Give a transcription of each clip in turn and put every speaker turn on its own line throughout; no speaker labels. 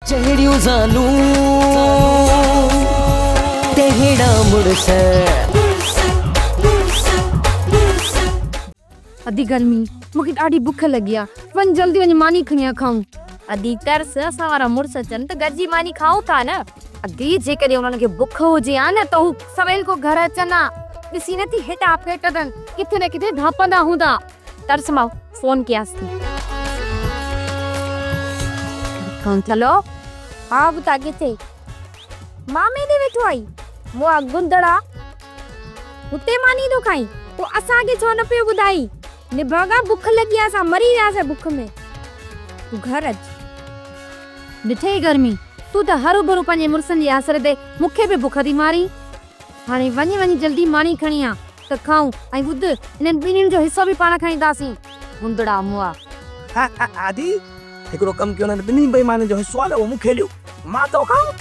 जहिड़ियूं ज़ालूं तहिड़ा मुड़ुस।
अदी गर्मी मूंखे ॾाढी बुख लॻी आहे, वञ जल्दी वञ मानी खणी आ खाऊं।
अदी तरस, असां वारा मुड़ुस अचनि त गॾिजी मानी खाऊं था न।
अदी जेकॾहिं उन्हनि खे बुख हुजे हा न त हू सवेल को घर अचनि हा। ॾिसी नथी हेठां पेट अथनि, किथे न किथे धापंदा हूंदा।
तरस मां फोन कयांसि थी।
हलो
हा ॿुधा किथे? मामे ॾे वेठो आई मुआ गुंदड़ा, हुते मानी थो खाई, पोइ असांखे छो न पियो ॿुधाई? निभागा बुख लॻी आहे, असां मरी वियासीं बुख में। तूं घर अच।
ॾिठई गर्मी, तूं त हरू भरू पंहिंजे मुड़ुसनि जे आसरे ते मूंखे बि बुख थी मारी। हाणे वञी वञी जल्दी मानी खणी आ त खाऊं। ऐं ॿुध, इन्हनि ॿिन्हिनि जो हिसो बि पाण खणींदासीं। गुंदड़ा मुआ।
आदि हिकिड़ो कमु कयो न, ॿिन्ही बेईमाननि जो हिसो आहे न, उहो मूंखे ॾियो, मां थो खाऊं।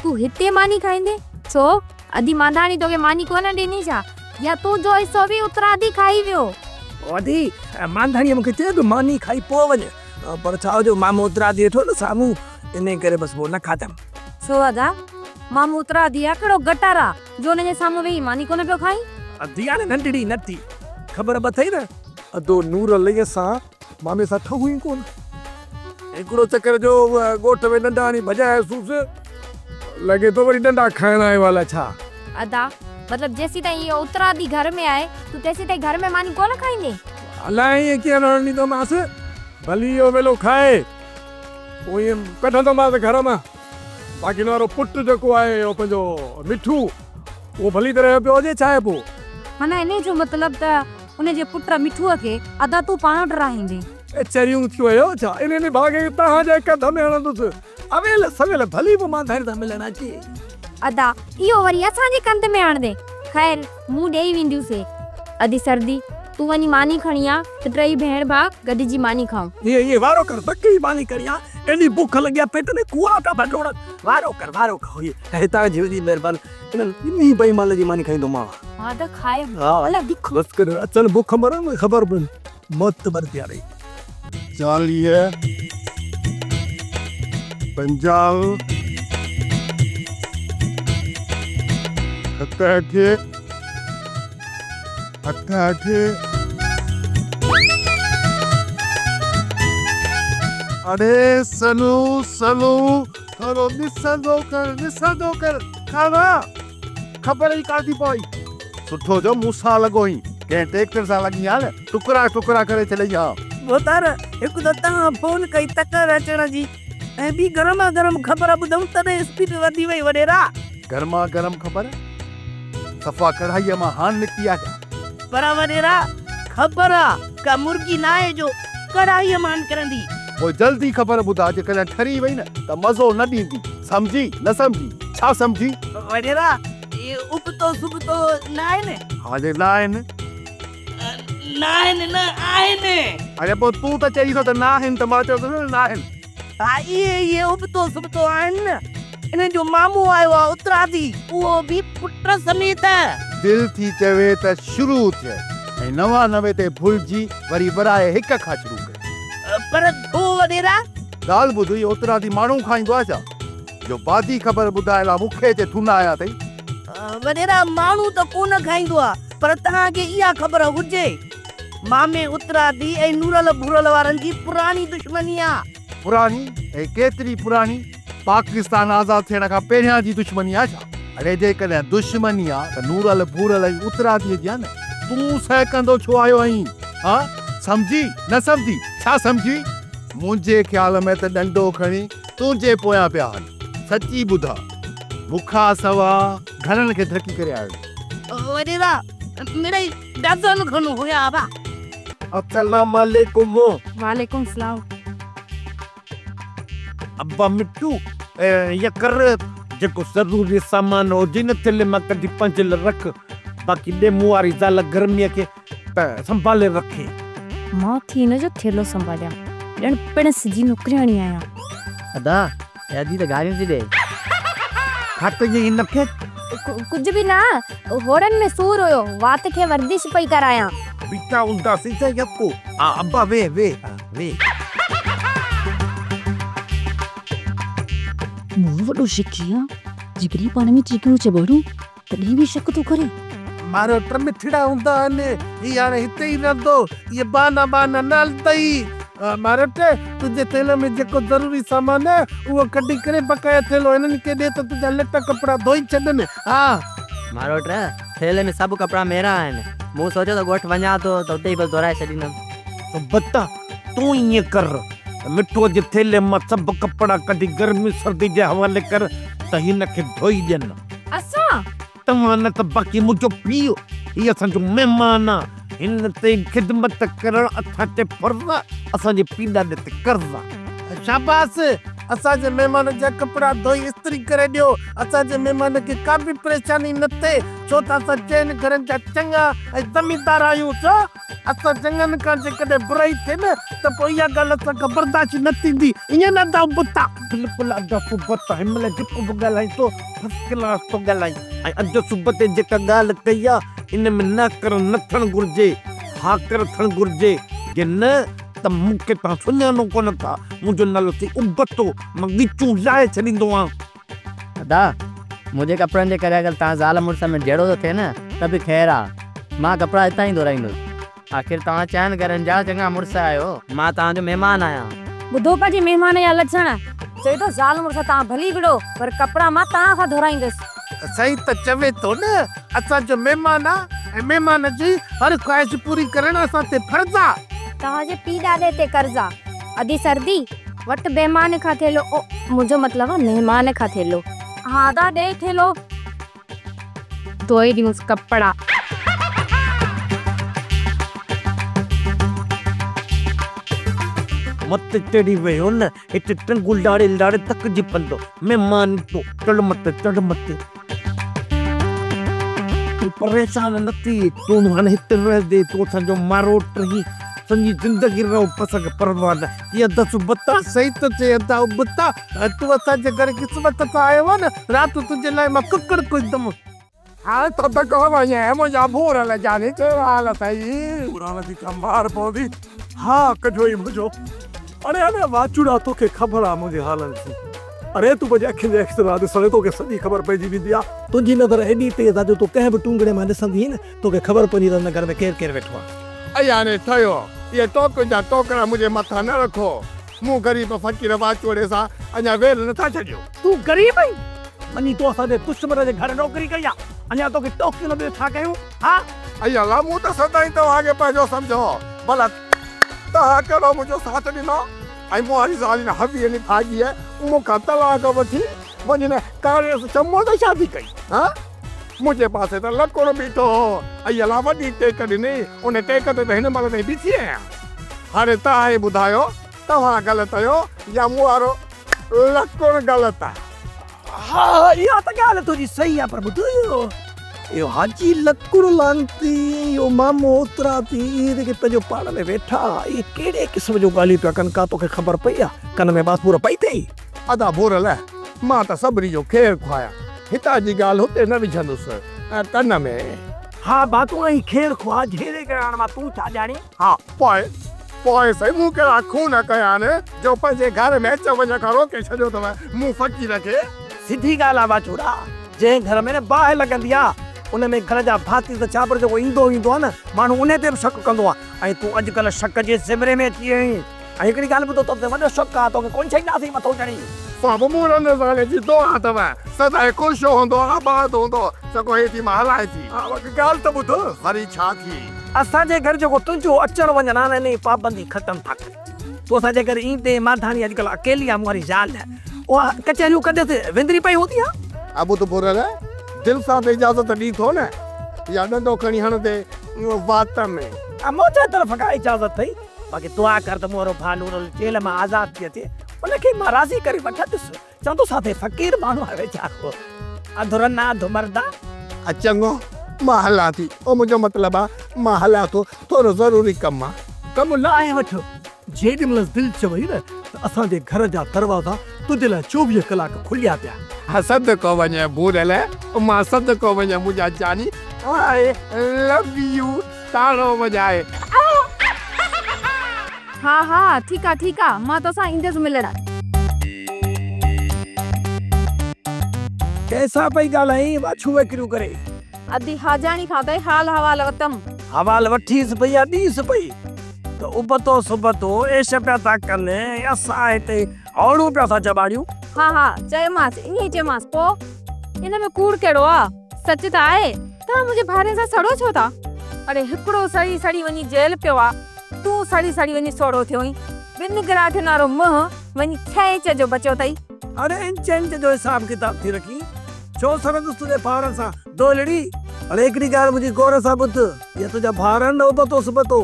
तूं हिते मानी खाईंदे छो? अदी मांधाणी तोखे मानी कोन ॾिनी छा? या तुंहिंजो हिसो बि उतरादी खाई वियो?
अदी मांधाणीअ मूंखे चयो त मानी खाई पोइ वञ, पर छा जो मामो उतरादी वेठो न साम्हूं, इन करे बसि पोइ न खाधमि।
छो अदा, मामो उतरादी आहे कहिड़ो गटर आहे जो हुनजे साम्हूं वेही मानी कोन पियो खाई?
अदी आहे न नंढड़ी नथी, ख़बर बि अथई न।
अदो नूर अली सां मामे सां ठहूं ई कोन। हिकिड़ो चकर जो ॻोठ में ॾंडा हणी भॼायोसीं, लॻे थो वरी ॾंडा खाइण आयो अलाए छा।
अदा मतिलबु जेसीं ताईं इहो उतरादी घर में आहे, तूं तेसीं ताईं घर में मानी कोन खाईंदे?
अलाए ईअं कीअं रहण ॾींदोमांसि, भली इहो वेलो खाए पोइ ईअं कढंदोमांसि घर मां। बाक़ी वारो पुटु जेको आहे इहो पंहिंजो मिठू, उहो भली तरह पियो हुजे छा आहे पोइ।
माना इन जो मतिलबु त उनजे पुट मिठूअ खे अदा तूं पाण वटि राहींदे।
चरियूं थियो आहियो छा? इन भाॻे तव्हांजे कंध में हणंदुसि, अवेल सवेल भली पोइ मां धारे सां मिलण अचे।
अदा इहो वरी असांजे कंध में हणंदे। ख़ैर मूं ॾेई वेंदियूंसि। अदी सर्दी, तूं वञी मानी खणी आ त टई भेण भाउ गॾिजी मानी खाऊं।
ईअं ईअं वारो कर, पकी मानी खणी आ, एॾी बुख लॻी आहे पेट में कुआ पिया भटोड़नि। वारो कर, वारो कर। हितां जी वॾी महिरबानी, इन्हनि ॿिन्ही बेईमान जी मानी खाईंदोमांव।
हा त खाए
हा, बसि कर, अचनि बुख मरण ख़बर पवनि, मौत बर प्यारे।
40 50 7 8 8। अरे सलू सलू थोरो ॾिसंदो कर, ॾिसंदो कर, खाना ख़बर ई कान थी पई। सुठो जो मूंसां लॻो ई, कंहिं ट्रैक्टर सां लॻी आहे न, टुकड़ा टुकड़ा करे छॾई हा।
भोतार, हिकु त तव्हां फोन कई तकर अचण जी, ऐं ॿी गरमा गरम ख़बर ॿुधऊं तॾहिं स्पीड वधी वई वॾेरा।
गरमा गरम ख़बर सफ़ा कढ़ाईअ मां हान निकिती आहे।
पर वॾेरा ख़बर आहे का मुर्गी न आहे जो कढ़ाईअ मां निकिरंदी।
पोइ जल्दी ख़बर ॿुधाए, जेकॾहिं ठरी वई न त मज़ो न ॾींदी। सम्झी न सम्झी? छा सम्झी?
वॾेरा इहो उबतो सुबतो न आहिनि?
हा जे न आहिनि।
न आहिनि न आहिनि।
अरे पोइ तूं त चई थो त न आहिनि, त मां चयो न आहिनि।
हा इहे इहे उबतो सुबतो आहिनि न, इन्हनि जो मामो आयो आहे उतरादी, उहो बि पुट समेत।
दिलि थी चवे त शुरू थिए ऐं 99 ते भुलिजी वरी वराए हिक खां शुरू करे।
पर थो वॾेरा
ॻाल्हि ॿुध, इहो उतरादी माण्हू खाईंदो आहे छा जो बादी ख़बर ॿुधाइण लाइ मूंखे हिते थुन आया अथई?
वॾेरा माण्हू त कोन खाईंदो आहे, पर तव्हांखे इहा ख़बर हुजे मामे उतरादी ऐं नूरल भूरल वारनि जी पुराणी दुश्मनी आहे।
पुराणी? ऐं केतिरी पुराणी? पाकिस्तान आज़ाद थियण खां पहिरियां जी दुश्मनी आहे छा? अरे जेकॾहिं दुश्मनी आहे त नूरल भूरल ऐं उतरादीअ जी आहे न, तूं सहकंदो छो आयो आहीं? हा सम्झी न सम्झी? छा सम्झी? मुंहिंजे ख़्याल में त ॾंडो खणी तुंहिंजे पोयां पिया हल। सची ॿुधा, मूंखां सवा घणनि खे धकी करे आयो।
वॾेरा मिड़ई डज़न खन हुया बा।
अस्सलाम वालेकुम।
वालेकुम सलाम।
अब्बा मिठू ये कर जेको ज़रूरी सामान हुजे न थेले मां कढी पंहिंजे लाइ रख, बाक़ी ॾे मूं वारी ज़ाल गर्मीअ खे त संभाले रखे।
मां थी हिन जो थेलो संभालियां, ॼण पिणुस जी नौकरियाणी आहियां।
अदा अदी त गालियूं थी ॾे।
खाट जी हिन खे
कुझु बि न, होड़नि में सूर हुयो, वात खे वर्दिश पई करायां।
बीठा हूंदासीं त यको। हा अब्बा वे वे वे।
ڪيڏو وڏو شڪي آ، جيڪڏهن پاڻ ۾ چيڪڻو چٻاڙون تڏهن به شڪ ٿو ڪري.
ماروٽ مٺڙا هوندا آهن، هي هاڻي هتي ئي رهندو، اهي بهانا بهانا نه هلندئي. ماروٽ، تنهنجي ٿيلهي ۾ جيڪو ضروري سامان آهي، اهو ڪڍي ڪري بقايا ٿيلهو هنن کي ڏي ته تنهنجا لٽا ڪپڙا ڌوئي ڇڏن. ها.
ماروٽ، ٿيلهي ۾ سڀ ڪپڙا ميرا آهن. مون سوچيو ته ڳوٺ وڃان ٿو ته اتي ئي بس ڌورائي ڇڏيندم.
بتا، تون ائين ڪر ته مٺوء جي ٿيلهي مان سڀ ڪپڙا ڪڍي گرمي سردي جي حوالي ڪر ته هن کي ڌوئي ڏين.
اسان؟
توهان نه ته باقي منهنجو پيء، هي اسان جو مهمان آ، هن تي خدمت ڪرڻ اسان تي فرض آ، اسان جي پيء ڏاڏي تي قرض آ. شاباس! اسان جي مهمان جا ڪپڙا ڌوئي استري ڪري ڏيو، اسان جي مهمان کي ڪا به پريشاني نه ٿئي، ڇو ته اسان چئن گهرن جا چڱا ۽ زميندار آهيون، ڇو؟ اسان چڱن کان جيڪڏهن برائي ٿئي نه ته پوء اها ڳالهه اسان کان برداشت نه ٿيندي، ائين نه ادا ابتا؟ بلڪل ادا سبت، هن مهل جيڪو به ڳالهائين ٿو فرسٽ ڪلاس ٿو ڳالهائين ۽ ادا سبت جيڪا ڳالهه ڪئي آ ان ۾ نه ڪر نه ٿيڻ گهرجي، ها ڪر ٿيڻ گهرجي، جي نه ته مون کي توهان سڃاڻو ڪونه ٿا، منهنجو نالو ٿئي ابتو، مان ڳچون لاهي ڇڏيندو آهيان.
ادا! منهنجي ڪپڙن جي ڪري اگر توهان زال مڙس ۾ جهيڙو ٿو ٿئي نه ته به خير آ. مان ڪپڙا هتان ئي ڌورائيندس. آخر توهان چئن گهرن جا چڱا مڙس آهيو. مان توهان جو مهمان آهيان.
ٻڌو پنهنجي مهمان جا لڇڻ. چئي ٿو زال مڙس توهان ڀلي وڙهو پر ڪپڙا مان توهان کان ڌورائيندس.
سائين ته چوي ٿو نه اسان جو مهمان آ ۽ مهمان جي هر خواهش پوري ڪرڻ اسان تي فرض آ.
توهان جي پيء ڏاڏي تي قرض آ. ادي سردي، وٺ بيمان کان ٿيلهو او منهنجو مطلب آ مهمان کان ٿيلهو.
ها ادا ڏي ٿيلهو. ڌوئي ڏيونس ڪپڙا.
مت چڙهي ويو نه هت ٽنگون لاڙي لاڙي ٿڪجي پوندو. مهمان تو چڙهه مٿي چڙهه مٿي. تون پريشان نه ٿي، تون هاڻي هتي رهندي، تون اسان جو ماروٽ رهين، سڄي زندگي رهون پر اسان کي پرواهه نه. ڪي ادا سبتا. صحيح ٿو چئين ادا ابتا، تون اسان جي گهر قسمت سان آيو آهين نه، رات تنهنجي لاء مان ڪڪڙ ڪهندم.
هاڻي ته ڌڪو وڃي منهنجا ڀورل جاني ڪهڙو حال اٿئي. ڀورل جي ڪا مار پوندي. ها ڪڍيو ئي منهنجو. اڙي اڙي واچوڙا توکي خبر آ منهنجي حالن جي. اڙي تون پنهنجي اکين جي ايڪسرا ڏسندين توکي سڄي خبر پئجي ويندي آ. تنهنجي نظر ايڏي تيز آ جو تون ڪنهن به ٽونگڙي مان ڏسندين نه توکي خبر پوندي ته هن گهر ۾ ڪير ڪير ويٺو آ.
اياڻي ٺهيو اهي ٽوڪن جا ٽوڪرا منهنجي مٿان نه رکو. مون غريب فقير واچوڙي سان اڃا وير نٿا ڇڏيو.
تون غريب آهين؟ وڃي تو اسان جي دشمن جي گهر نوڪري ڪئي آ، اڃا توکي ٽوڪيون نه ٻيو ڇا ڪيون؟ ها؟
اي الله! مون ته سدائين توهان کي پنهنجو سمجهيو هو، ڀلا توهان ڪهڙو منهنجو ساٿ ڏنو؟ ۽ مون واري زال هن حويء نڀاڳيء مون کان طلاق وٺي وڃي هن ڪاري چموء سان شادي ڪئي. ها؟ منهنجي پاسي ته لڪڻ بيٺو هو. اي الله! وڏي ٽيڪ ڏني، ان ٽيڪ تي ته هن مهل تائين بيٺي آهيان. هاڻي توهان ئي ٻڌايو، توهان غلط آهيو يا مون وارو لڪڻ غلط آهي؟
ها اها ته ڳالهه تنهنجي صحيح آهي پر ٻڌ اهو حاجي لڪڻ لعنتي اهو مامو اتراتي اهي جيڪي پنهنجو پاڻ ۾ ويٺا اهي ڪهڙي قسم جون ڳالهيون پيا ڪن ڪا توکي خبر پئي آهي ڪن ۾ باسور پئي اٿئي.
ادا ڀورل مان ته سڀني جو خير خواهه آهيان هتان جي ڳالهه هتي نه وجهندس ڪن ۾.
ها با تون آهين خير خواهه جهيڙي ڪرائڻ مان تون ڇا ڄاڻين ها.
پوء پوء سائين مون ڪهڙا خون ڪيا آهن جو پنهنجي گهر ۾ اچ وڃ کان روڪي ڇڏيو اٿو مون فقير کي.
سڌي ڳالهه آ واچوڙا، جنهن گهر ۾ نه باهه لڳندي آ ان ۾ گهر جا ڀاتي ته ڇا پر جيڪو ايندو ويندو آ نه ماڻهو انهي تي به شڪ ڪندو آ ۽ تون اڄڪلهه شڪ جي زمري ۾ اچي ويو آهين ۽ هڪڙي ڳالهه ٻڌو تو تي وڏو شڪ آ توکي ڪونه ڇڏينداسين مٿو چڙهي.
سڀ مون رن زالي جي دعا اٿو سدائين خوش هوندو آباد هوندو سگهو هي ٿي مان هلائي ٿي. ها ڳالهه ته ٻڌ. وري ڇا ٿي.
اسان جي گهر جيڪو تنهنجو اچڻ وڃڻ آ نه انهي پابندي ختم ٿا ڪريون. تون اسان جي گهر ايندين مانڌاڻي اڄڪلهه اڪيلي آ مون واري زال اها ڪچهريون ڪنديس وندري پئي هوندي آ.
ابو ته ڀورل دل سان ته اجازت ڏين ٿو نه يا ڏنڊو کڻي هڻندي وات ۾.
ها منهنجي طرف کان اجازت اٿئي باقي دعا ڪر ته مون وارو ڀاء نورل جيل مان آزاد ٿي اچي ان کي مان راضي ڪري وٺندس. چوندو ساٿي فقير ماڻهو آهي ويچارو اڌ رن آ اڌ مرد آ.
ها چڱو مان هلان ٿي. او منهنجو مطلب آ مان هلان ٿو ٿورو ضروري ڪم آ.
ڪم لاهي وٺ جيڏي مهل دل چوئي نه ته اسان جي گهر جا دروازا تنهنجي لاء 24 ڪلاڪ کليا پيا.
ها صدقو وڃي ڀورل مان صدقو وڃي منهنجا جاني آء لو يو تاڙو وڄائي.
ها ها ٺيڪ آ ٺيڪ آ مان توسان ايندس ملڻ.
ڪنهن سان پئي ڳالهائين واڇون ويڪريون ڪري؟
ادي حاجاڻي کان ته حال حوال وتم.
حوال وٺيس پئي يا ڏينس پئي ته ابتو سبتو عيش پيا ٿا ڪن ۽ اسان هتي هوڙون پيا ٿا چٻاڙيون.
ها ها چيومانس ائين ئي چيومانس پوء ان ۾ ڪوڙ ڪهڙو آ سچ ته آهي. توهان منهنجي ڀائرن سان سڙو ڇو ٿا؟ اڙي هڪڙو سڙي سڙي وڃي جيل پيو آ تون سڙي سڙي وڃي سوڙهو ٿيو آهين. ٻن گراٺين وارو منهن وڃي ڇهه انچ جو بچيو اٿئي.
اڙي انچ انچ جو حساب ڪتاب ٿي رکين. ڇو سڙندس تنهنجي ڀائرن سان دولڙي. اڙي هڪڙي ڳالهه منهنجي غور سان ٻڌ، اهي تنهنجا ڀائر آهن نه ابتو سبتو،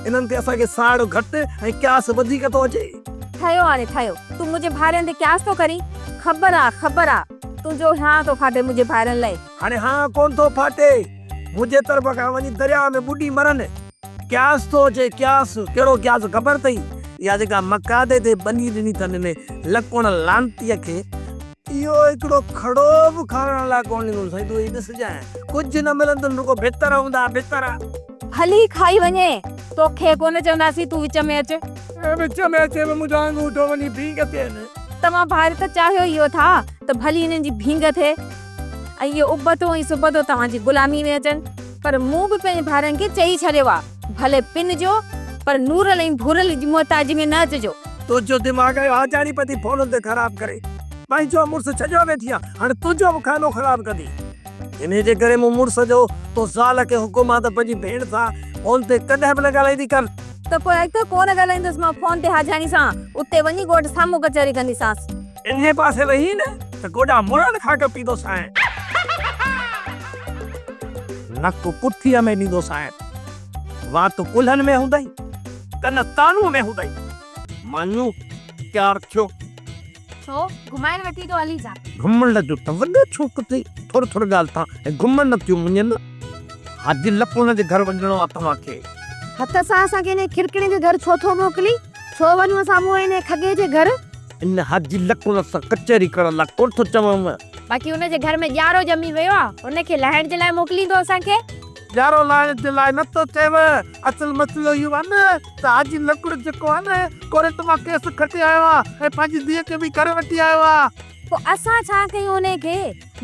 انهن تي اسان کي ساڙ گهٽ ۽ قياس وڌيڪ ٿو اچي.
ٺهيو هاڻي ٺهيو، تون منهنجي ڀائرن تي قياس ٿو ڪرين؟ خبر آ خبر آ، تنهنجو هيانء ٿو ڦاٽي منهنجي ڀائرن لئه.
هاڻي هانء ڪونه ٿو ڦاٽي، منهنجي طرف کان وڃي درياء ۾ ٻڏي مرن. قياس ٿو اچي قياس، ڪهڙو قياس خبر اٿئي؟ اها جيڪا مقادي تي ٻني ڏني اٿن ان لڪوڻ لعنتيء کي، اهو هڪڙو کڙو به کارڻ لاء ڪونه ڏيندن سائين تون هي ڏسجانء ڪجهه نه ملندن رڳو ڀتر هوندا ڀتر.
ڀلي کائي وڃي توکي ڪونه چونداسين تون وچ ۾ اچ.
وچ ۾ اچي به منهنجا آڱوٺو وڃي ڀينگ ٿين.
توهان ڀائر ته چاهيو ئي اهو ٿا ته ڀلي هنن جي ڀينگ ٿئي ۽ اهو ابتو ۽ سبتو توهان جي غلامي ۾ اچن پر مون به پنهنجي ڀائرن کي چئي ڇڏيو آ ڀلي پنجو پر نورل ۽ ڀورل جي محتاجي ۾ نه اچجو.
تنهنجو دماغ آيو آجاڻي پتي فونن تي خراب ڪري پنهنجو مڙس ڇڏيو ويٺي آن هاڻي تنهنجو به خانو خراب ڪندي. انهي جي ڪري مون مڙس جو تو زال کي حڪم آ ته پنهنجي ڀيڻ سان فون تي ڪڏهن به نه ڳالهائيندي ڪر.
ته پوء اڳتي ڪو نه ڳالهائيندس مان فون تي حاجاڻي سان اتي وڃي ڳوٺ سامهون ڪچهري ڪنديسانس.
انهي پاسي ويهين نه ته گوڏا مڙڻ کان ڪپيندوسانء. نڪ پٺيء ۾ ڏيندوسانء. وات ڪلهن ۾ هوندئي، ڪن تانوء ۾ هوندئي. مانيون تيار ٿيو.
ڇو گهمائڻ وٺي ٿو هلين ڇا؟
گهمڻ جو ته وڏو شوق اٿئي. ٿورو ٿورو ڳالهه تان ۽ گهمڻ نه ٿيون وڃن. حاجي لڪوڻ جي گهر وڃڻو آ توهان کي.
هٿ سان اسان کي انهيء کرڪڻي جي گهر ڇو ٿو موڪلين؟ ڇو وڃون اسان مون انهيء کڳي جي گهر؟
ان حاجي لڪوڻ سان ڪچهري ڪرڻ لاء ڪونه ٿو چوانء.
باقي ان جي گهر ۾ ڄارو ڄمي ويو آ، ان کي لاهڻ جي لاء موڪليندو اسان کي؟
ڄارو لاهڻ جي لاء نه ٿو چيو. اصل مسئلو اهو آ نه ته حاجي لڪڙ جيڪو آ نه ڪورٽ مان ڪيس کٽي آيو آ ۽ پنهنجي ڌيء کي به گهر وٺي آيو آ.
پوء اسان ڇا ڪيون انهي کي؟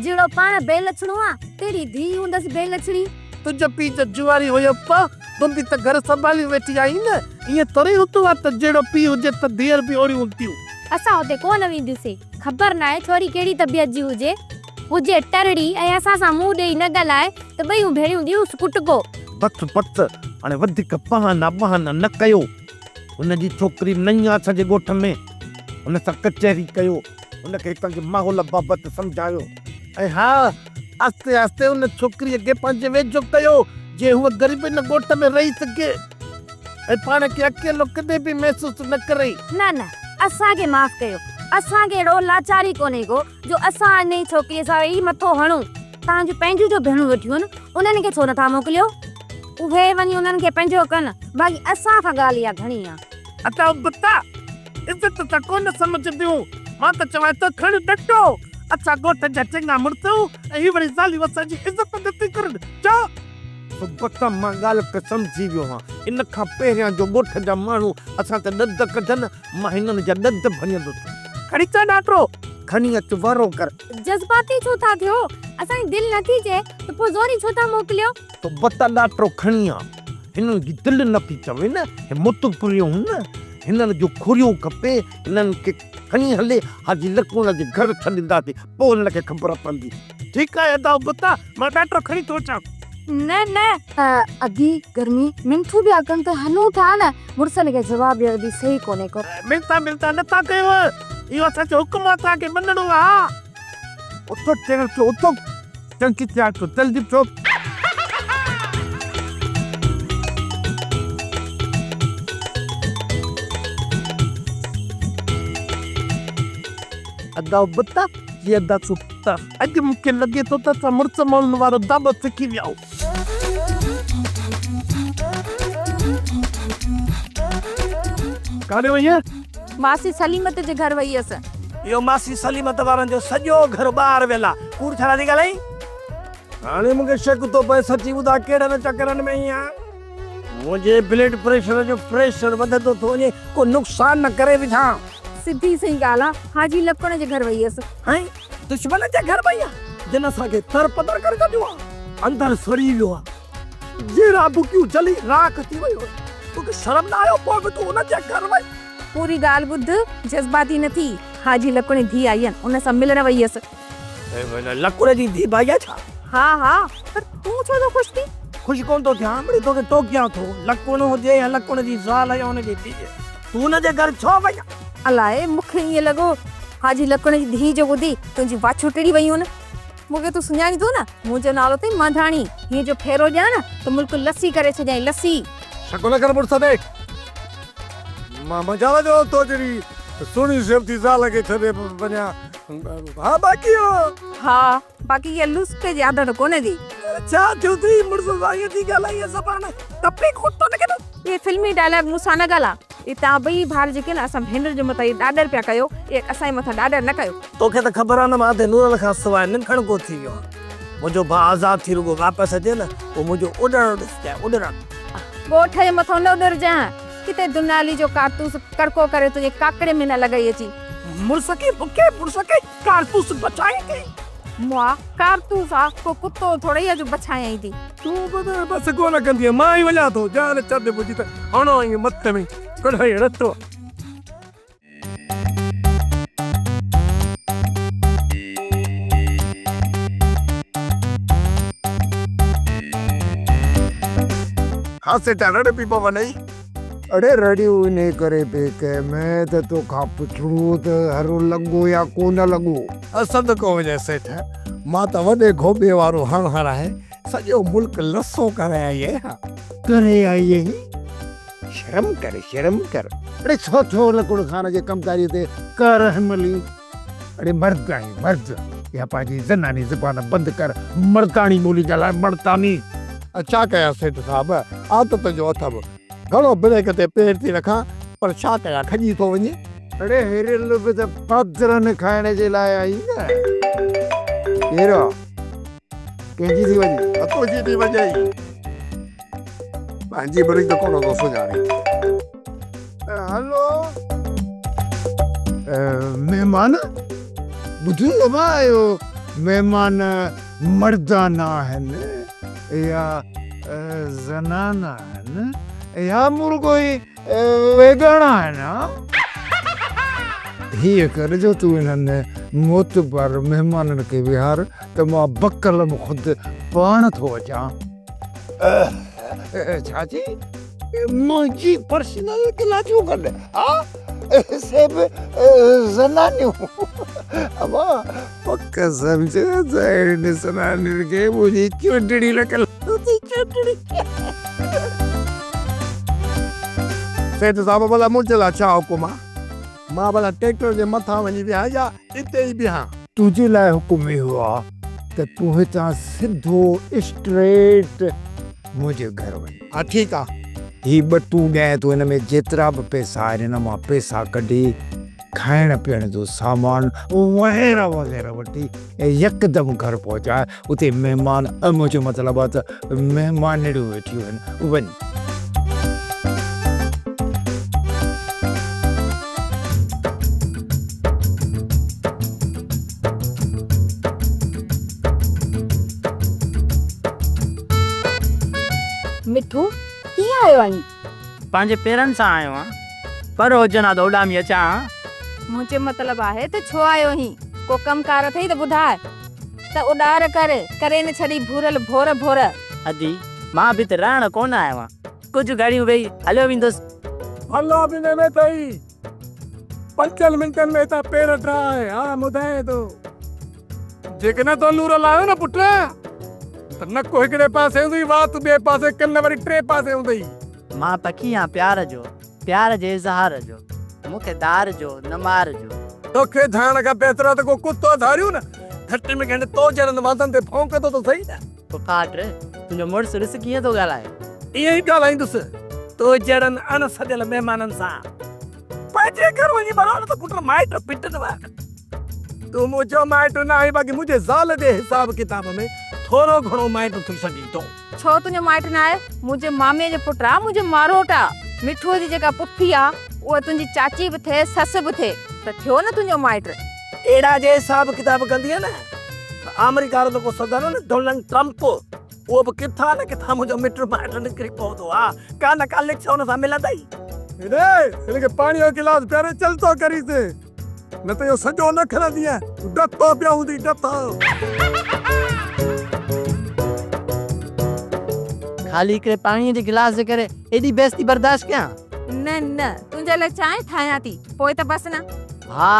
جهڙو پاڻ بي لڇڻو آ، تهڙي ڌيء هوندس بي لڇڻي.
تنهنجو پيء ته جواري هيو پوء تون به ته گهر سنڀالي ويٺي آهين نه. ائين ٿوري هوندو آ ته جهڙو پيء هجي ته ڌيئر به اوڙيون هونديون.
اسان اتي ڪونه وينديونسين. خبر ناهي ڇوري ڪهڙي طبيعت جي هجي. هجي ٽرڙي ۽ اسان سان منهن ڏيئي نه ڳالهائي ته ٻيون ڀيڻيون ڏيونس ڪٽڪو.
بس بس هاڻي وڌيڪ بهانا بهانا نه ڪيو. هن جي ڇوڪري نئين آ اسان جي ڳوٺ ۾. هن سان ڪچهري ڪيو. هن کي هتان جي ماحول بابت سمجهايو. ۽ ها آهستي آهستي ان ڇوڪريء کي پنهنجي ويجهو ڪيو جيئن هوء غريبن ڳوٺ ۾ رهي سگهي ۽ پاڻ کي اڪيلو ڪڏهن به محسوس نه ڪري.
نه نه اسان کي معاف ڪيو. اسان کي اهڙو لاچار ئي ڪونهي ڪو جو اسان انهيء ڇوڪريء سان ويهي مٿو هڻون. توهان جون پنهنجون جو ڀيڻون ويٺيون آهن، انهن کي ڇو نٿا موڪليو؟ اهي وڃي انهن کي پنهنجو ڪن، باقي اسان کان ڳالهه اها گهڻي آهي.
ادا ابتا، عزت ته ڪونه سمجهنديون. مان ته چوان ٿو کڻ ڏنڊو. اسان ڳوٺ جا چڱا مڙس آهيون ۽ هي وري زاليون اسان جي عزت نٿيون ڪرن. چئو. ابتا، مان ڳالهه کي سمجهي ويو آهيان. ان کان پهريان جو ڳوٺ جا ماڻهو اسان تي ڏند ڪڍن، مان هنن جا ڏند ڀڃندس. کڻي اچ ڏاٽو، کڻي اچ وارو ڪر.
جذباتي ڇو ٿا ٿيو؟ اسان جي دل نٿي چئي ته پوء زوري ڇو ٿا موڪليو؟
تو بتا ڏاٽو کڻي آ. هنن جي دل نٿي چوي نه، هي متپريون نه، هنن جو کوريون کپي، هنن کي کڻي هلي حاجي لڪوڻ جي گهر ڇڏينداسين، پوء هنن کي خبر پوندي. ٺيڪ آهي ادا ابتا، مان ڏاٽو کڻي ٿو اچان.
نه نه. ادي گرمي منٿون پيا ڪن ته هلون ٿا نه، مڙسن کي جواب ڏيڻ به صحيح ڪونهي ڪو.
منٿا ملتا نه ٿا ڪيو، اهو اسان جو حڪم آهي، توهان کي مڃڻو آهي. اٿو چير ٿيو اٿو، چنڪي تيار ٿيو جلدي ٿيو. ادا ابتا جي ادا سبتا اڄ مون کي لڳي ٿو ته اسان مڙس مولن وارو داٻو سکي ويا آهيون.
ڪاڏي وئينء؟
ماسي سليمت جي گهر وئي هيس.
اهو ماسي سليمت وارن جو سڄو گهر ٻاهر ويل آ. ڪوڙ ڇا لاء ٿي ڳالهائين؟ هاڻي مون کي شڪ ٿو پئي سچي ٻڌاء ڪهڙن چڪرن ۾ آهين؟ منهنجي بلڊ پريشر جو پريشر وڌندو ٿو وڃي ڪو نقصان نه ڪري وجهان.
سڌي سئين ڳالهه آ، حاجي لڪڻ جي گهر وئي هيس.
هائين؟ دشمنن جي گهر وئي آ، جن اسان کي تر پتر ڪري ڇڏيو آ. اندر سڙي ويو آ، جيرا بڪيون جلي راک ٿي ويون آهن. توکي شرم نه آيو پوء به تون انهن جي گهر وئين؟
پوري ڳالهه ٻڌ، جذباتي نه ٿي. حاجي لڪڻي ڌيء آئي آ، ان سان ملڻ وئي هيس.
لڪڻي جي ڌيء به آئي آ ڇا؟
ها ها، پر تون ڇو ٿو خوش ٿين؟
خوش ڪونه ٿو ٿيان، مڙئي توکي ٽوڪيان ٿو. لڪڻ هجي يا لڪڻ جي زال يا ان جي ڌيء، تون ان جي گهر ڇو وئين؟
الائي، مون کي ائين لڳو حاجي لڪڻ جي ڌيء جو ٻڌي تنهنجي واڇون ٽڙي ويون. مون کي تون سڃاڻين ٿو نه؟ منهنجو نالو اٿئي مانڌاڻي. هيئن جو ڦيرو ڏيان نه ته ملڪ لسي ڪري ڇڏيائين، لسي.
شڪ نه ڪر مڙس تي. مان مجال جو تو جهڙي سهڻي سيبتي زال کي ڇڏي وڃان. ها باقي اهو.
ها باقي اها لوسڪ جي عادت ڪونهي ٿي.
ڇا ٿيو اٿئي مڙس سان ائين ٿي ڳالهائين زبان ٽپي ڪونه ٿو لڳي.
اهي فلمي ڊائلاگ مون سان نه ڳالهاء. اهي توهان ٻئي ڀائر جيڪي نه اسان ڀينرن جي مٿان اهي ڏاڏر پيا ڪيو، اهي اسان جي مٿان ڏاڏر نه ڪيو.
توکي ته خبر آهي نه مان ادي نورل کان سواء ننڍڻ ڪو ٿي ويو آهيان. منهنجو ڀاء آزاد ٿي رڳو واپس اچي نه پوء منهنجو اڏرڻ ڏسجانء، اڏرڻ.
ڳوٺ جي مٿان نه اڏرجانء، ڪٿي دنالي جو ڪارتوس ڪڙڪو ڪري تنهنجي ڪاڪڙي ۾ نه لڳئي اچي.
مڙس کي بکي مڙس کي ڪارتوس بچائين ٿي.
مئا، ڪارتوس آ، ڪو ڪتو ٿورئي آ جو بڇايائين ٿي.
تون به ته بس ڪونه ڪندينء، مان ئي وڃان ٿو، جان ڇڏ منهنجي ته هڻو ائين مٿي ۾ ڪڍائين رتو.
ها سيٺ رڙ پي پونئي. اڙي رڙيون انهي ڪري پئي ڪيم ته توکان پڇڻو هو ته هرو لڳو يا ڪونه لڳو.
صدقو وڃي سيٺ، مان ته وڏي گهوٻي وارو هڻ هڻائي سڄو ملڪ لسو ڪري آئي آهيان.
ڪري آئي آهين؟ شرم ڪر شرم ڪر. اڙي ڇو ٿيو لڪڙ خان جي ڪمداريء تي ڪر حملي. اڙي مرد آهين مرد، اها پنهنجي زناني زبان بند ڪر، مرداڻي ٻولي ڳالهاء مرداني.
ڇا ڪيان سيٺ صاحب، عادت جو اٿم، گهڻو بريڪ تي پير ٿي رکان، پر ڇا ڪيان کڄي ٿو وڃي.
اڙي هيرل به ته پادرن کائڻ جي لاء آئي نه. ڪير آ؟ ڪنهن جي ٿي وڄي؟
اتو جي ٿي وڄئي. پنهنجي بري ته ڪونه ٿو سڃاڻي.
هلو مهمان ٻڌو بابا اهو مهمان مردانا آهن يا زنانا آهن يا مرڳو ئي ويڳاڻا آهن ها؟ هيئن ڪر جو تون انهن معتبر مهمانن کي ويهار ته مان بقلم خود پاڻ ٿو اچان. ڇا چئي؟ منهنجي پرسنل گلا ٿيون ڪن ها؟ سي به زنانيون. اما پڪ سمجهه ته اهڙين زنانين کي منهنجي چونڊڙي لڳل هوندي چونڊڙي.
سيٺ صاحب ڀلا منهنجي لاء ڇا حڪم آ؟ مان ڀلا ٽريڪٽر جي مٿان وڃي ويهان يا اتي ئي بيهان؟
تنهنجي لاء حڪم اهو آ ته تون هتان سڌو اسٽريٽ منهنجي گهر وڃ.
ها ٺيڪ آ.
هي ٻٽون ڏيانء ٿو، هن ۾ جيترا به پئسا آهن، هن مان پئسا ڪڍي کائڻ پيئڻ جو سامان وغيره وغيره وٺي ۽ يڪدم گهر پهچاء. اتي مهمان، منهنجو مطلب آ ته مهمانڙيون ويٺيون آهن. وڃ.
مٺو، ڪيئن آيو آهين؟
پنهنجي پيرن سان آيو آهيان، پر هجن ها ته اڏامي اچان ها.
منهنجو مطلب آهي ته ڇو آيو آهين؟ ڪو ڪم ڪار اٿئي ته ٻڌاء ته اڏار ڪر، ڪري نه ڇڏي ڀورل ڀور ڀور.
ادي، مان به ته رهڻ ڪونه آيو آهيان، ڪجهه گهڙيون ويهي هليو ويندس.
الله به نه ويتئي، پنجن منٽن ۾ هتان پير ڊاهه، ها ٻڌايان ٿو. جيڪڏهن تو نور لايو نه پٽ ته نڪ هڪڙي پاسي هوندئي، وات ٻئي پاسي، ڪن وري ٽئين پاسي هوندئي.
مان پکي آهيان پيار جو، پيار جي اظهار جو، مون کي ڌار جو نه مار جو.
توکي ڌارڻ کان بهتر آهي ته ڪو ڪتو ڌاريون نه، گهٽ ۾ گهٽ تو جهڙن وانڌن تي ڀونڪندو ته سهي نه.
پڦاٽ، تنهنجو مڙس ڏس ڪيئن ٿو ڳالهائي.
ائين ئي ڳالهائيندس تو جهڙن اڻ سڏيل مهمانن سان. پنهنجي گهر وڃي مرو نه ته پٽ مائٽ پٽنو.
تون منهنجو مائٽ نه آهين باقي منهنجي زال جي حساب ڪتاب ۾
ٿورو گهڻو مائٽ ٿي سگهين ٿو.
ڇو تنهنجو مائٽ نه آهي؟ منهنجي مامي جو پٽ آ، منهنجو ماروٽ آ. مٺوء جي جيڪا پڦي آ، اها تنهنجي چاچي به ٿئي، سس به ٿئي، ته ٿيو نه تنهنجو مائٽ.
اهڙا جي حساب ڪتاب ڪندينء نه ته آمريڪا وارو جيڪو صدر آهي نه ڊونلڊ ٽرمپ اهو به ڪٿان نه ڪٿان منهنجو مٽ مائٽ نڪري پوندو ها ڪا نه ڪا لڇ ان سان ملندئي.
هيڏي هن کي پاڻيء جو گلاس پياري چلتو ڪريس نه ته اهو سڄو نه کڻندينء ڊٿو پيو هوندي ڊٿو.
خالي هڪڙي پاڻيء جي گلاس جي ڪري ايڏي بيعزتي برداشت ڪيان؟
نه نه تنهنجي لاء چانهه ٺاهيان ٿي پوء ته بس نه.
ها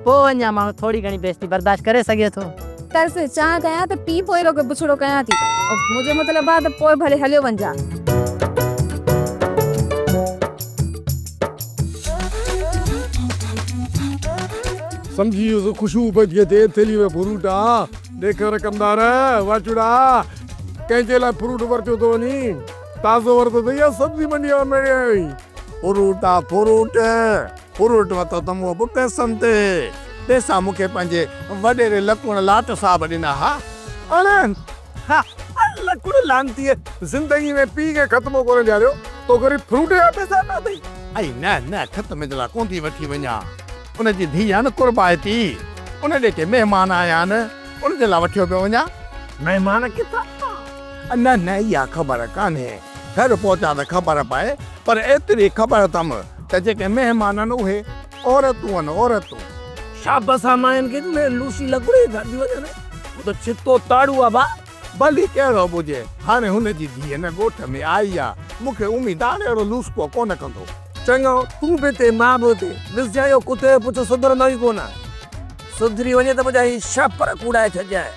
پوء اڃا ماڻهو ٿوري گهڻي بيعزتي برداشت ڪري سگهي ٿو.
ترس چانهه ڪيان ته پي پوء توکي بڇڙو ڪيان ٿي. منهنجو مطلب آهي ته پوء ڀلي هليو وڃجان.
سمجهي ويس خوشبو پئي ٿي اچي ٿيلهي ۾ فروٽ آ. ڏيکار ڪمدار واچوڙا ڪنهن جي لاء فروٽ ورتيو ٿو وڃين. تازو ورتو اٿئي يا سبزي منڊيء مان ميڙي آيو آهين.
فروٽ آ فروٽ. فروٽ ورتو ته مون به پئسن تي. پئسا مون کي پنهنجي وڏيري لڪڻ لاٽ صاحب ڏنا ها.
اڙي ها لڪڻ لعنتيء زندگي ۾ پيء کي ختمو ڪونه ڏياريو، توکي وري فروٽ جا پئسا ڏنا اٿئي.
ائي نه نه ختمي جي لاء ڪونه ٿي وٺي وڃان. ان جي ڌيء آهي نه قربائتي، ان ڏي ڪي مهمان آيا آهن، ان جي لاء وٺيو پيو وڃان.
مهمان ڪٿان؟
نه نه اها خبر ڪانهي. گهر پهچان ته خبر پئي، پر ايتري خبر اٿم ته جيڪي مهمان آهن اهي عورتون آهن عورتون.
شابس آ ماين کي جو اهي لوسي لڪڙي کاڌي وڃن. هو ته ڇتو تاڙو آ ڀاء.
ڀلي ڪهڙو به هجي، هاڻي هن جي ڌيء نه ڳوٺ ۾ آئي آ، مون کي اميد آ هاڻي اهڙو لوسڪو ڪونه ڪندو.
چڱو، تون به هتي مان به هتي. ڏسجانء اهو ڪتي جو پڇ سڌرندو ئي ڪونه. سڌري وڃي ته منهنجا هي شهپر ڪوڙائي ڇڏجانء.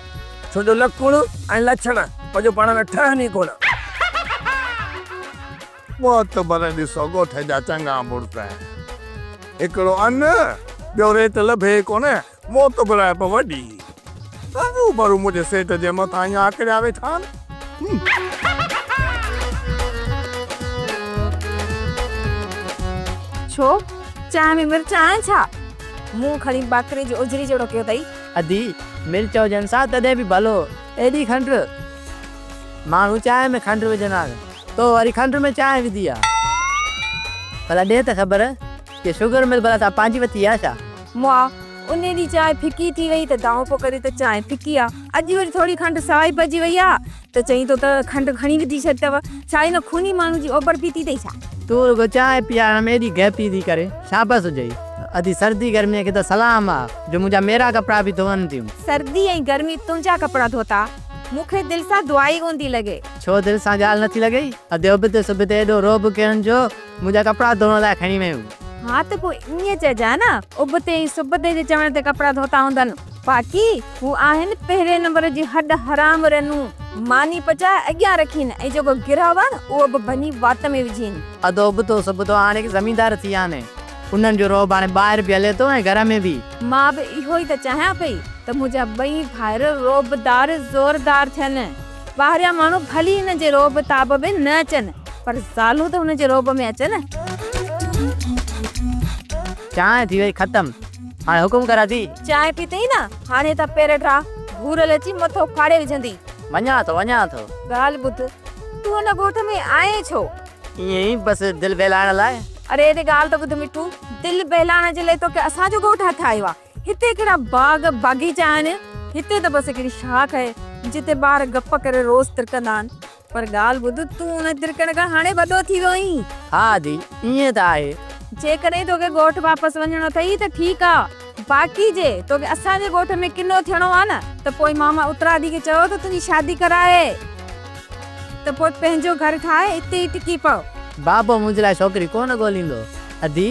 ڇو جو لڪڻ ۽ لڇڻ پنهنجو پاڻ ۾ ٺهن ئي ڪونه.
معتبر ڏسو ڳوٺ جا چڱا مڙس هڪڙو ان ٻيو ريت لڀي ڪونه معتبرائپ وڏي هروڀرو منهنجي سيٺ جي مٿان ائين آڪڙيا ويٺا آهن.
ڇو چانهه ۾ مرچ آهن ڇا؟ منهن کڻي ٻاڪري جي اوجهري جهڙو ڪيو اٿئي.
ادي مرچ هجن سا تڏهن به ڀلو ايڏي کنڊ. ماڻهو چانهه ۾ کنڊ وجهندا آهن، تو وري کنڊ ۾ چانهه وڌي آ. ڀلا ڏي ته خبر ڪي شگر مل ڀلا تان پنهنجي وتي آ ڇا؟
مئا، ان ڏينهن چانهه ڦڪي ٿي وئي ته دانهون پيو ڪري ته چانهه ڦڪي آ. اڄ وري ٿوري کنڊ سائي پئجي وئي آ ته چئين ٿو ته کنڊ گهڻي وجهي ڇڏي اٿو. ڇا هن خوني ماڻهو جي اوبر پيتي اٿئي ڇا؟
تون رڳو چانهه پيارڻ ۾ ايڏي گهپي ٿي ڪرين، شابس هجئي. ادي سردي گرميء کي ته سلام آ جو منهنجا ميرا ڪپڙا به ڌوئن ٿيون.
سردي ۽ گرمي تنهنجا ڪپڙا ڌوتا، مون کي دل سان دعا ئي ڪونه ٿي لڳي.
ڇو دل سان ڳالهه نٿي لڳئي؟ ادي ابتي سبتي ايڏو رعب ڪين جو منهنجا ڪپڙا ڌوئڻ لاء کڻي ويون.
ها ته پوء ائين چئجانء نه، ابتي ۽ سبتي جي چوڻ تي ڪپڙا ڌوتا هوندن. باقي هو آهن پهرين نمبر جي هڏ حرام رنون. ماني پچائي اڳيان رکين ۽ جيڪو گرهه آهي نه اهو به ڀڃي وات ۾ وجهين.
ادو ابتو سبتو هاڻي زميندار ٿي ويا آهن. انهن جو رعب هاڻي ٻاهر به هلي ٿو ۽ گهر ۾ به.
مان به اهو ئي ته چاهيان پئي ته منهنجا ٻئي ڀائر رعبدار زوردار ٿين. ٻاهريان ماڻهو ڀلي هن جي رعب تاب ۾ نه اچن، پر زالون ته هن جي رعب ۾ اچن.
چانهه ٿي وئي ختم، هاڻي حڪم ڪر ادي.
چانهه پيتئي نه، هاڻي هتان پير ڊاهه، ڀورل اچي مٿو ڦاڙي وجهندي.
وڃان ٿو، وڃان ٿو.
ڳالهه ٻڌ، تون هن ڳوٺ ۾ آئين ڇو؟
ائين ئي بس دل بهلائڻ لاء.
اڙي ايڏي ڳالهه ته ٻڌ مٺو، دل بهلائڻ جي لاء توکي اسان جو ڳوٺ هٿ آيو آ. هتي ڪهڙا باغ باغيچا آهن، هتي ته بس هڪڙي شاخ آهي، جتي ٻار گپ ڪري روز ترڪندا آهن. پر ڳالهه ٻڌ، تون ان ترڪڻ کان هاڻي وڏو ٿي ويو آهين.
ها ادي، ائين ته آهي.
جيڪڏهن توکي ڳوٺ واپس وڃڻو اٿئي ته ٺيڪ آ، باقي جي توکي اسان جي ڳوٺ ۾ ڪنو ٿيڻو آ نه ته پوء ماما اترادي کي چئو ته تنهنجي شادي ڪرائي. ته پوء پنهنجو گهر ٺاهي اتي ئي ٽڪي پئو.
بابو منهنجي لاء ڇوڪري ڪونه ڳوليندو. ادي،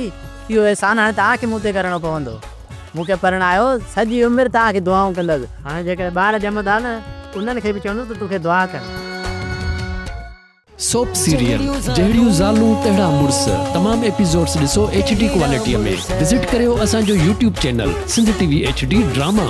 اهو احسان هاڻي توهان کي مون تي ڪرڻو پوندو. مون کي پرڻايو، سڄي عمر توهان کي دعائون ڪندس. هاڻي جيڪڏهن ٻار ڄمندا نه، انهن کي به چوندس ته توکي دعا ڪن.
سوپ سيريل جهڙيون زالون تهڙا مڙس تمام ايپيسوڊس ڏسو ايڇ ڊي ڪوالٽي ۾ وزٽ ڪريو اسان جو YouTube channel Sindh T V H D drama.